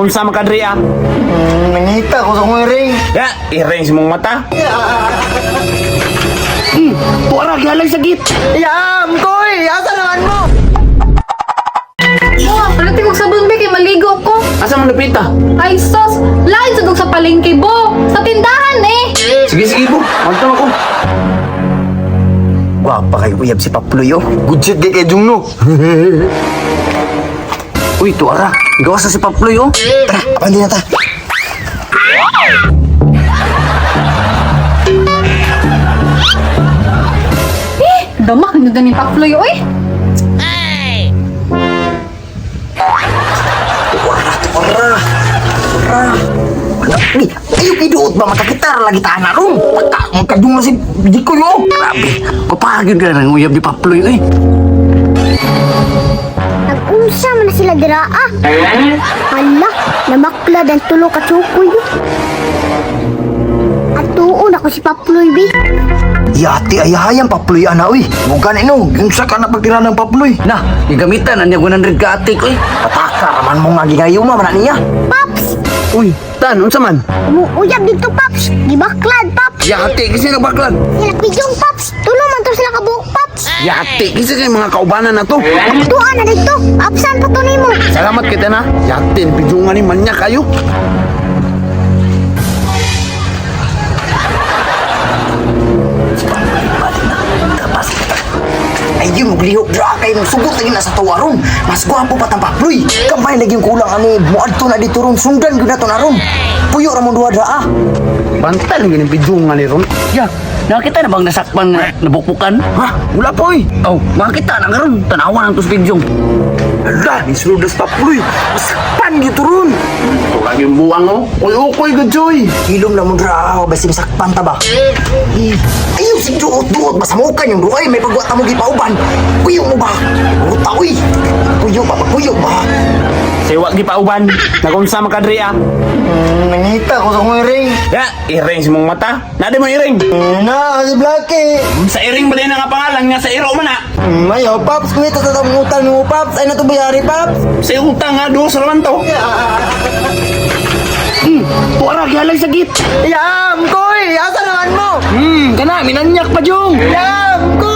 Nagunsa man ka diri ah. Nangita ko sa kong iring. Ya, iring sa mong mata. Tuara gihalay sa git. Yam, koy! Asa naman mo? Oh, palit kog sabon be kay maligo ko. Asa man napita? Ay sos, lain sa dug sa palengke bo. Sa tindahan eh. Sige, sige po. Magtama ko. Gwapa kayo, uyab si Paploy, oh. Good shit kay kay Jungno. Uy, tuara. Gawas na si Paploy oh. Tara, apan din na ta. Eh, damak na ni Pakfloy oy. Tuara, tuara. Tuara. Wala, ni, ayaw kiduot ba makakitar lagi tahan na ron. Taka, magkadung na si Jikoy, oh. Grabe. Kapagod ka ng uyab ni Paploy eh. Nag-unsa man na sila dira ah. Hala, namaklad ang tulo ka tsukoy. At tuon ako si Paploy bi. Yati ayahayang Paploy ana, uy. Muga na ino, yung sa ka na pagtira ng Paploy. Na, gigamitan na niya 100 ka atik oy. Pataka raman mo nga gigayo ma, man na niya. Paps, Uy, tan, unsa man? umuuyab dito Paps. Gibaklad Paps. Yati kasi nagbaklan. Sila pijong Paps. Tulo man to sila kabuok Paps. Yati kasi kay mga kaubanan na to. At tuan na dito. Absan pa to nimo. Salamat kita na. Yati, pijungan ni manya kayo. Ayun, maglihok dra kay sugot lagi na sa tuwa ron. Mas gwapo pa tang Paploy. Kamay lagi yung kulang ani muadto na dito ron. Sundan gyud na to na ron. Puyo ra mo duha dra ah. Bantal yung ganing pijungan ni ron. Ya, nakita na bang nasakpan nga nabukbukan? Ha? Wala po eh. Oh, makita na karon tanawan ang tos bidyong. Ala, ni sulod na sa Paploy. Masakpan gyud to ron. Ito lagi yung buwang oh. Uy, ukoy, good joy. Hilom na mo dra ah, basta masakpan ta ba. Ayaw si duot duot masamukan yung duay may pagwata mo gipauban. Puyo mo ba? Uta uy. Puyo ba? Puyo ba? Sewa gipauban. Nagunsa man ka diri ah. Nangita ko sa kong iring. Ya, iring sa mong mata. Nadi mo iring. Na, si Blackie. Sa iring ba din ang pangalan nga sa iro man ah. Mayo, Paps, kuya, totoo utang mo, Paps. Ay, natubayari, Paps. Sa utang nga, doon sa laman to. Tuara gihalay sa git. Yam, koy! Asa naman mo? Kana minanyak pa jong. Yam, koy!